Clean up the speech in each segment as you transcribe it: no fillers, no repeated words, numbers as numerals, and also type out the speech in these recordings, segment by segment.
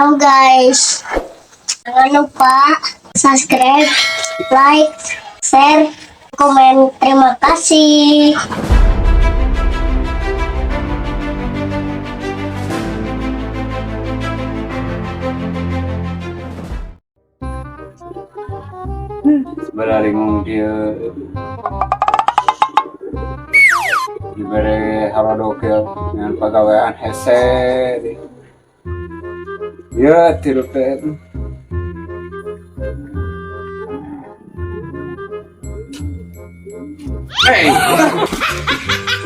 Halo guys, jangan lupa subscribe, like, share, komen. Terima kasih. Bararingung kieu dibere halodo kieu dengan pagawean hese ya tilu teh. Hey,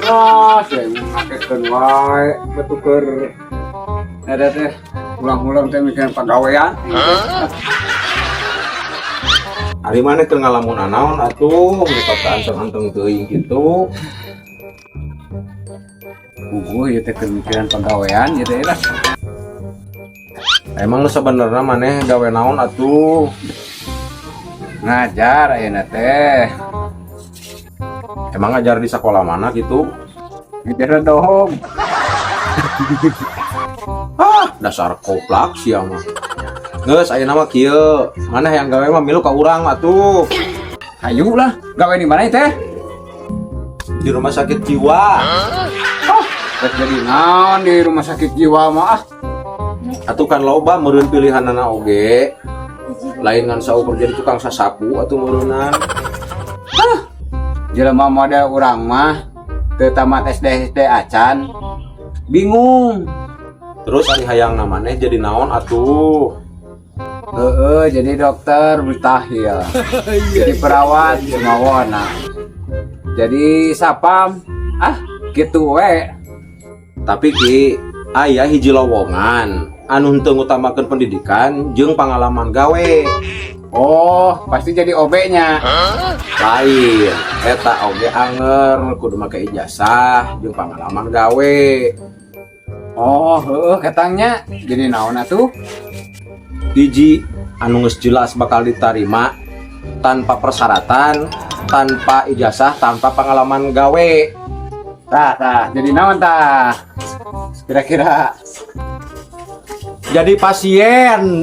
wah, saya ngakekeun wae betuker ada teh ulang-ulang teh mikiran pagawean. Ari maneh keur ngalamun naon atuh, ka anteng-anteng teuing kitu? Puguh ieu teh keur mikiran pagawean ieu teh lah. Emang nu sabenerna maneh gawe naon atuh? Ngajar ayeuna teh. Emang ngajar di sekolah mana gitu? Ngajar dohong. Ah, dasar koplak sia mah. Geus, ayeuna mah kieu, maneh hayang gawe mah milu ka urang atuh. Hayu lah, gawe di mana teh? Di rumah sakit jiwa. Oh, rek jadi naon di rumah sakit jiwa mah ah? Atuh kan loba meureun pilihanana oge. Lain ngan saukur jadi tukang sasapu atuh meureunan. Jelema model urang mah teu tamat SD SD acan. Bingung. Terus ari hayangna maneh jadi naon atuh? Heeh, jadi dokter mustahil. Jadi perawat semawona. Jadi sapam ah gitu we. Tapi Ki, aya hiji lowongan anu henteu ngutamakeun pendidikan jeung pangalaman gawe. Oh, pasti jadi OB-nya. Lain, eta oge anger kudu make ijazah jeung pangalaman gawe. Oh, heeh, ketangnya jadi naon atuh? Hiji anu geus jelas bakal ditarima tanpa persyaratan, tanpa ijazah, tanpa pengalaman gawe. Tah, tah, jadi naon tah? Kira-kira Jadi pasien.